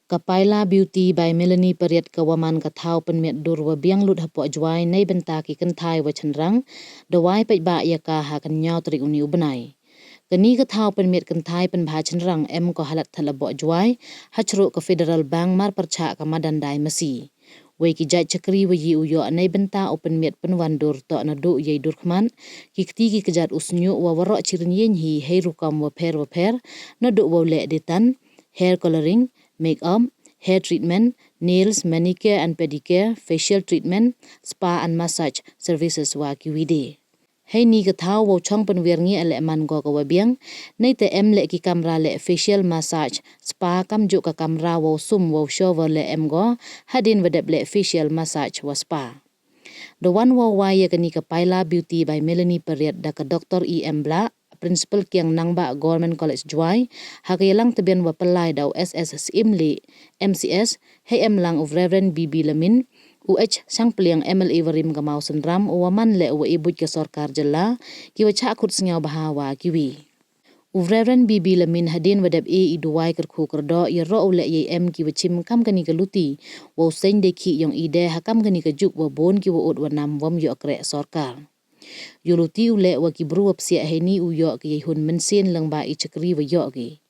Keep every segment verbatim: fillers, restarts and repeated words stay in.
Ka Paila Beauty by Melanie Pariat ka wa man ka thaw pynmiat dur wa biang lut hapoh Jowai nei bynta ki kynthai wa chynrang, da wai paidbah ïa ka ha ka hynñiew tarik u ni u bnai. Kani ka thaw pynmiat kynthai pynbha chynrang em ko ha Ladthadlaboh Jowai, ha chruh ka Federal Bank marpyrchah ka madan dai masi. Wei ki jait chakri wa ïoh u ïoh nei bynta u pynmiat pynwan dur toh naduh ïai dur khmat, ki kti ki kjat u shñiuh wa waroh chirin ïeng hi hei rukom wa pher wa pher, naduh wow leh dei tan, hair colouring, make up, hair treatment, nails, manicure and pedicure, facial treatment, spa and massage services wa ki wi de. Heini ka thaw wow chong pynwiar ngi a leh man go ka wa biang, nei te em leh ki kamra leh facial massage, spa kamjuh ka kamra wow sum wow shower leh em go, hadien wa dep leh facial massage wa spa. Da wan wow wai ïa kani ka Paila Beauty by Melanie Pariat da ka Doktor E M Blah, Principal Kiang Nangbah Government College Jowai, ha ka ïalang tbian wa pynlai da u S S Syiemlieh, M C S, hei em lang u Reverend B B Lamin, u H Shangpliang M L A wa rim ka Mawsynram, u wa man leh u wa i buit ka sorkar jylla, ki wa chah khut sngewbha wa ki wi. U Reverend B B Lamin hadien wa dep e i duwai kyrkhu kyrdoh ïaroh u leh ïai em ki wa chim kam kani ka luti, wow seng dei khih ïong i de ha kam kani ka juk wa bun ki wa ud wa nam wam ïoh kreh sorkar. Ïoh luti u leh wa ki bru wa psiah heini u ïoh ki ïai hun mynsiem lyngba i chakri wa ïoh ki.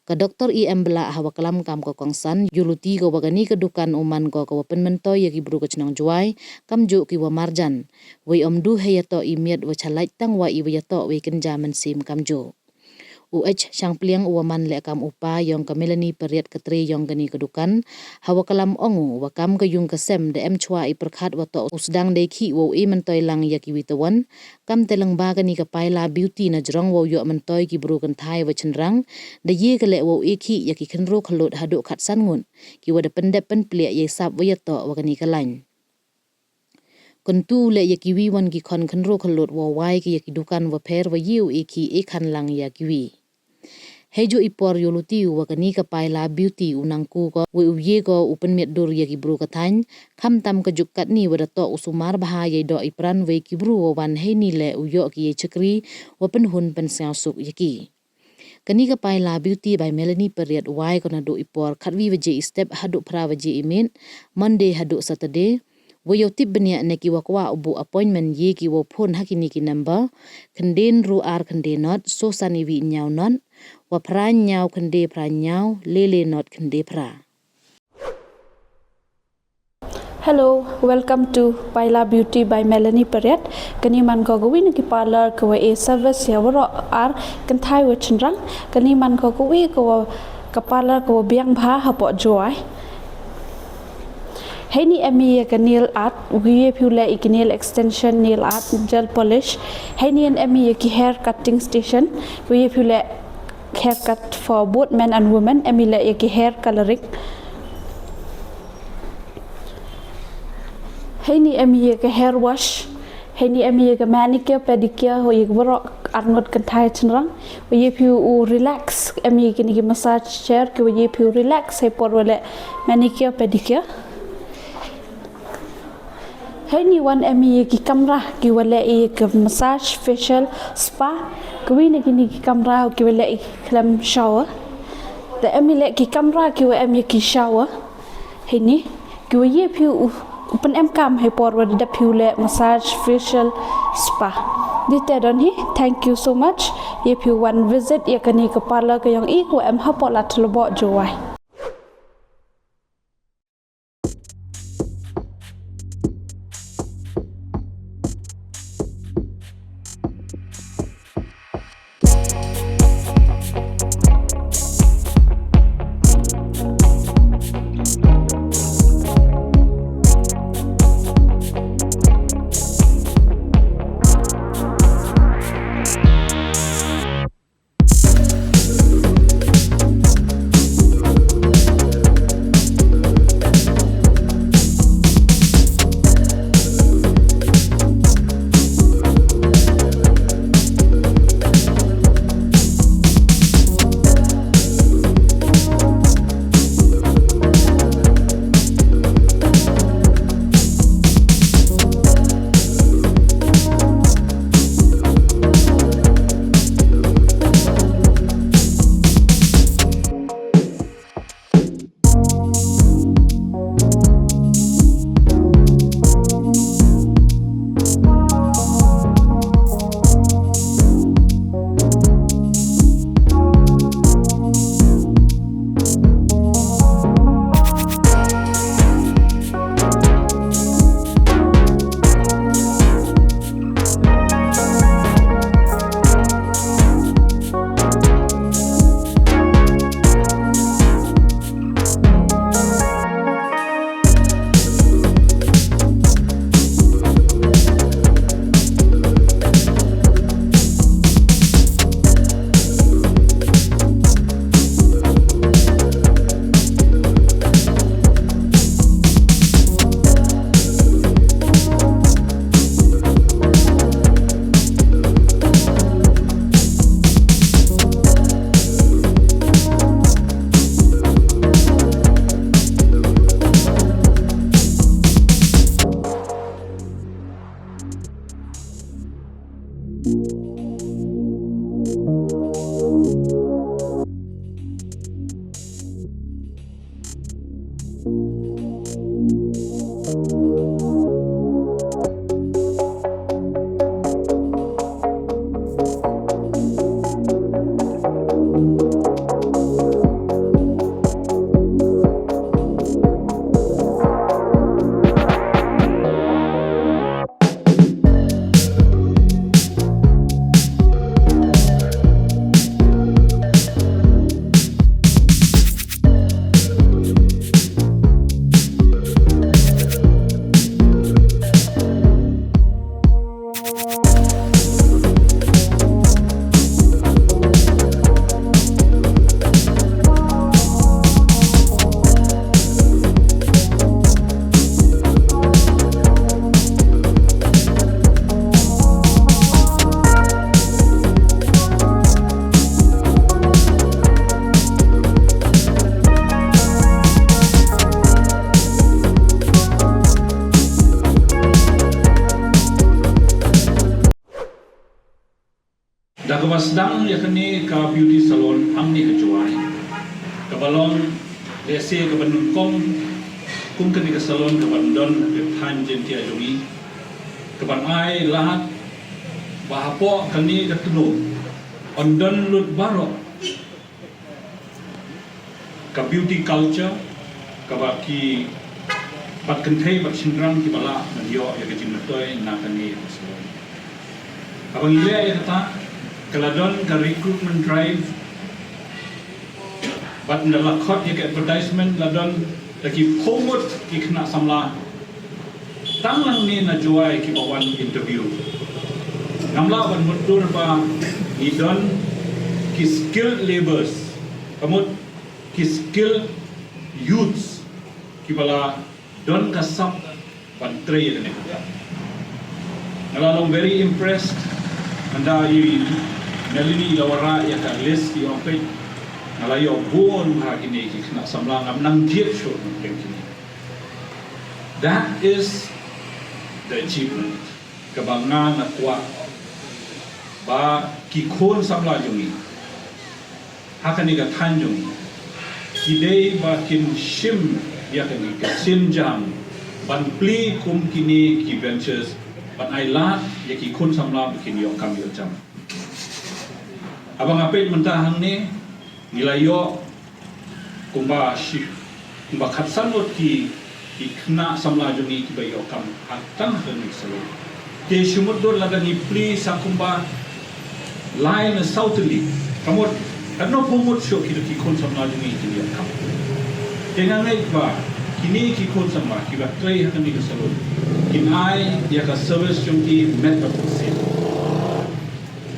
Ka Doktor E M Blah ha wa klam kam ka kongsan, ïoh luti ka wa kani ka dukan u man ko ka wa pynmyntoi ïa ki bru ka chnong Jowai, kamjuh ki wa marjan. Wei om du hei ïatoh i miat wa chalait tang wa i wa ïatoh wei kynja mynsiem kamjuh. U H Shangpliang u wa man leh kam u pa ïong ka Melanie Pariat ka tre ïong kani ka dukan, ha wa klam ong u, wa kam ka ïung ka sem da em chwa i pyrkhat wa toh u sdang dei khih wow i myntoi lang ïa ki wi tawon, kam te lyngba kani ka Paila Beauty na jrong wow ïoh myntoi ki bru kynthai wa chynrang, da ïe ka leh wow i khih ïa ki khynru khlut haduh khatsan ngut, ki wa da pyndep pynpliah ïai sap wa ïatoh wa kani ka lain. Kyntu u leh ïa ki wi wan ki khon khynru khlut wa wai ki ïa ki dukan wa pher wa ïe u i khih i khan lang ïa ki wi. Hei ju i por ïoh luti u wa kani ka Paila Beauty u nangku ko, wei u ïe ko u pynmiat dur ïa ki bru ka thaiñ, khamtam ka juk katni wa da toh u sumar bha ïai doh i pran wei ki bru wa wan heini leh u ïoh ki ïai chakri, wa pynhun pynsngewsuk ïa ki. Kani ka Paila Beauty by Melanie Pariat wai ko naduh i por khatwi waje i step haduh phra waje i miet, Monday haduh Saturday, wa ïoh tip bniah ne ki wa kwah u buh appointment ïe ki wow phone ha kini ki number, khyndai ynru ar khyndai not, so san iwi ynñiaw not, wa phra ynñiaw khyndai phra ynñiaw, le le not khyndai phra. Hello, welcome to Paila Beauty by Melanie Pariat. Kani man ko ka wi na ki parlor ka wa e service ïa waroh ar kynthai wa chynrang. Kani man ko ka wi ka wa ka parlor ka wa biang bha hapoh Jowai. Heini em i ïa ka nail art, u ïe phi u leh i ki nail extension, nail art, gel polish. Heini em i ïa ki hair cutting station, u ïe phi u leh haircut for both men and women, em i leh ïa ki hair colouring. Heini em i ïa ka hair wash. Heini em i ïa ka manicure, pedicure, ho ïa ka waroh arngut kynthai chynrang. Wa ïe phi u relax, em i ïa kini ki massage chair, ki wa ïe phi u relax, hei por wa leh manicure, pedicure. Heini wan em i ïa ki kamra, ki wa leh ïa ka massage, facial, spa, ka wi na kini ki kamra, ki wa leh ïa ki khlem shower. Da em i leh ki kamra, ki wa em ïa ki shower. Heini, ki wa ïe phi u, u pynemkam hei por wa da dep phi u leh massage, facial, spa. Di te don hi, thank you so much. Ïe phi u wan visit, ïa kani ka parlor ka ïong i, ka wa em hapoh Ladthadlaboh Jowai. Kane ka beauty salon hangne ha Jowai, kaba long lehse kaba nyngkong kum kane ka salon kaba don ha ka thaiñ Jaiñtia jong ngi, kaban ai lad ba hapoh kane ka tnum yn don lut baroh ka beauty culture, kaba ki, bad kynthei bad shynrang kiba lah ban ïoh ïa ka jingmyntoi na kane ka salon. Haba ngi leh ïa kata, ka la don ka recruitment drive, bad ynda la khot ïa ka advertisement la don da ki phew ngut ki khynnah samla. Tang nangne na Jowai kiba wan interview. Ngam lah ban mutdur ba ngi don ki skilled labours, ka mut ki skilled youths kiba la don ka sap ban trei ïa kane ka kam. Nga la long very impressed ynda i Melanie i la wanrah ïa ka list, i ong peit, nga la ïoh bun bha kine ki khynnah samla, ngam nang jied shuh ban trei kine. That is the achievement kaba nga nga kwah ba ki khun samla jong ngi ha kane ka thaiñ jong ngi ki dei ba kin shim ïa kane ka sienjam ban plie kum kine ki ventures, ban ai lad ïa ki khun samla ba kin ïoh kam ïoh jam. Haba nga peit mynta hangne, ngi la ïoh kumba shi, kumba khatsan ngut ki, ki khynnah samla jong ngi kiba ïoh kam ha tang ha kane ka salon. Te shu mutdur lada ngi plie sa kumba lai ne saw tylli, ka mut katno phew ngut shuh ki, ki khun samla jong ngi ki ïoh kam. Te nga ngeit ba kine ki khun samla kiba trei ha kane ka salon kin ai ïa ka service jong ki met bad mynsiem.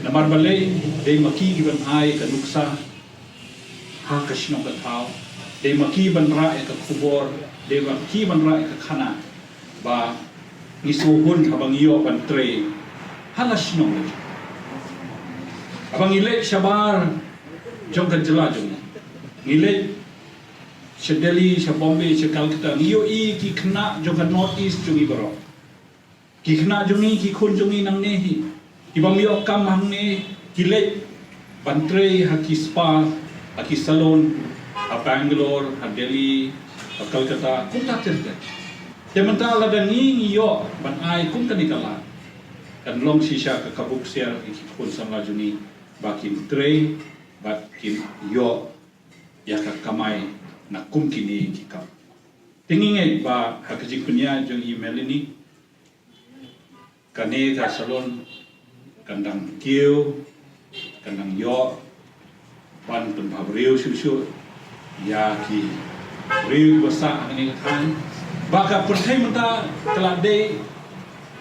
Namar balei? Dei ma ki kiban ai ka nuksa ha ka shnong ka thaw, dei ma ki ban rah ïa ka khubor, dei ma ki ban rah ïa ka khana ba ngi sngewhun haba ngi ïoh ban trei ha la shnong la jong. Haba ngi leit shabar jong ka jylla jong ngi, ngi leit sha Delhi, sha Bombay, sha Calcutta, ngi ïohi ki khynnah jong ka North East jong ngi baroh. Ki khynnah jong ngi, ki khun jong ngi nangne hi, ki bym ïoh kam hangne, ki leit ban trei ha ki spa, ha ki salon, ha Bangalore, ha Delhi, ha Calcutta, kumta ter ter. Te mynta lada ngi ngi ïoh ban ai kum kane ka lad, kan long shisha ka kabuk siar ïa ki khun samla jong ngi ba kin trei bad kin ïoh ïa ka kamai na kum kine ki kam. Te ngi ngeit ba ha ka jingpynïaid jong i Melanie, kane ka salon kan dang kiew, kan dang ïoh ban pynpaw briew shuh shuh ïa ki briew kiba sah ha kane ka thaiñ. Ba ka pyrthei mynta ka la dei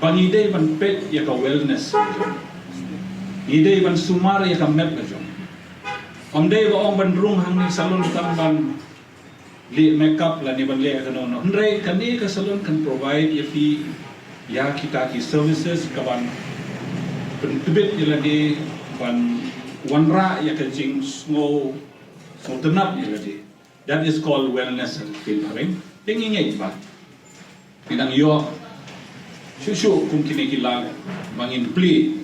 ba ngi dei ban peit ïa ka wellness. Ngi dei ban sumar ïa ka met la jong. Ym dei ba ong ban rung hangne salon tang ban leh makeup lane ban leh kano kano. Hynrei kane ka salon kan provide ïa phi ïa kita ki services kaban pyntbit ïa lade, ban wanrah ïa ka jingsngew, sngewtynnat ïa lade. That is called wellness ha ka ktien phareng. Te ngi ngeit ba ngi dang ïoh shuh shuh kum kine ki lad ba ngin plie.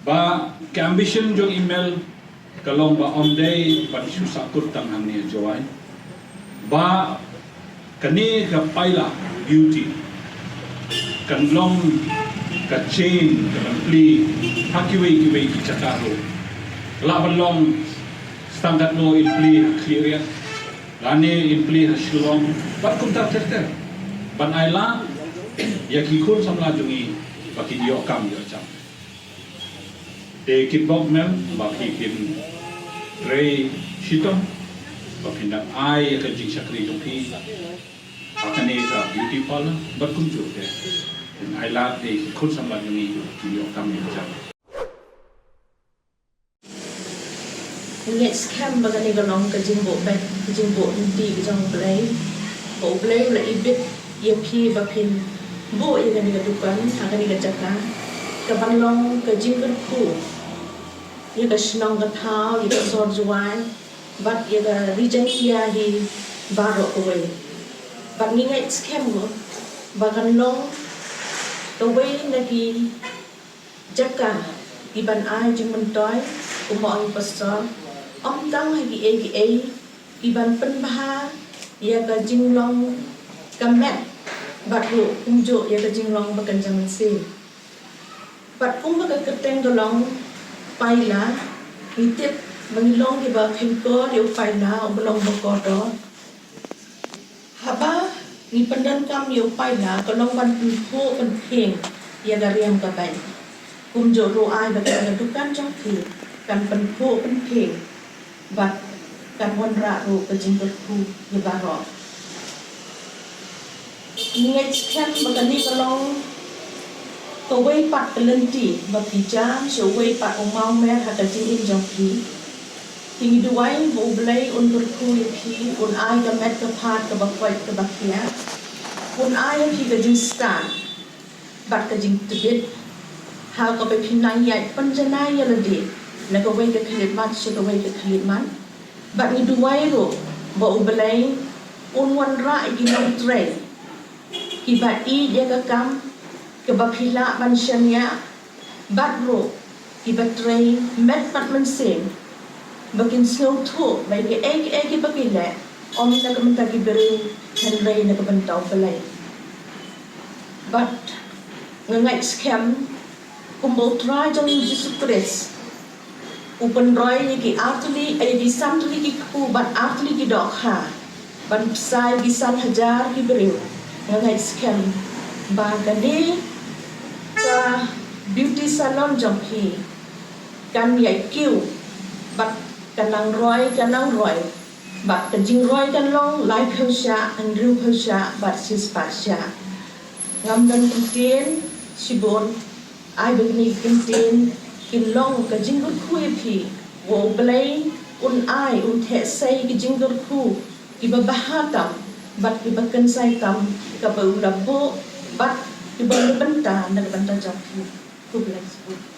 Ba ka ambition jong i Mel ka long ba ym dei ban shu sahkut tang hangne ha Jowai, ba kane ka Paila Beauty kan long ka chain kaban plie ha kiwei kiwei ki jaka ruh. Lah ban long tang katno in plie ha Khliehriat, lane in plie ha Shillong bad kumta ter ter, ban ai lad ïa ki khun samla jong ngi ba kin ïoh kam ïoh jam. Te kitbok Mel ba phi kin trei shitom, ba phin dang ai ïa ka jingshakri jong phi ha kane ka beauty parlour bad kumjuh te phin ai lad ïa ki khun samla jong ngi kin ïoh kam ïoh jam. Ngeit skhem ba kane ka long ka jingbuh beit, ka jingbuh lynti ka jong U Blei. Ba U Blei u la ibit ïa phi ba phin buh ïa kane ka dukan ha kane ka jaka kaban long ka jingkyrkhu ïa ka shnong ka thaw, ïa ka sor Jowai bad ïa ka Ri Jaiñtia hi baroh kawei. Bad ngi ngeit skhem ba kan long kawei na ki jaka kiban ai jingmyntoi Kumba ong i pastor, ym tang ha kiei kiei, i ban pynbha ïa ka jinglong ka met, bad ruh kumjuh ïa ka jinglong ba kynja mynsiem. Bad kumba ka kyrteng ka long paila, ngi tip ba ngi long kiba kheiñkor ïa u paila uba long ba kordor. Haba ngi pyndonkam ïa u paila, ka long ban pynphuh pynphieng ïa ka riam ka beiñ. Kumjuh ruh ai ba ka dukan jong phi kan pynphuh pynphieng bad kan wanrah ruh ka jingkyrkhu ïa baroh. Ngi ngeit skhem ba kane ka long kawei pat ka lynti ba phi jam sha uwei pat u mawmer ha ka jingim jong phi. Te ngi duwai ba U Blei un kyrkhu ïa phi, un ai ka met ka phad kaba koit kaba khiah, un ai ïa phi ka jingstad bad ka jingtbit ha kaba phin nang ïaid pynjanai ïa lade na kawei ka khlieh mat sha kawei ka khlieh mat. Bad ngi duwai ruh ba U Blei un wanrah ïa ki nongtrei kiba ïeit ïa ka kam kaba phi lah ban shaniah, bad ruh kiba trei met bad mynsiem, ba kin sngewthuh ba ïa kiei kiei kiba ki leh ym na ka bynta ki briew hynrei na ka bynta U Blei. Bad nga ngeit skhem kumba U Trai jong ngi Jisu Khrist u pynroi ïa ki artylli, ïa ki santylli ki kpu bad artylli ki dohkha ban bsa ïa ki san hajar ki briew, nga ngeit skhem ba kane ka beauty salon jong phi kan ïai kiew bad kan nang roi, kan nang roi, bad ka jingroi kan long laiphew shah, hynriewphew shah bad shispah shah. Ngam don kyntien shibun, ai ba kine ki kyntien kin long ka jingkyrkhu ïa phi, ba U Blei un ai, un theh sei ki jingkyrkhu kiba bha tam bad kiba kynsai tam kaba u la buh bad kiba u la bynta na ka bynta jong phi. Khublei shibun.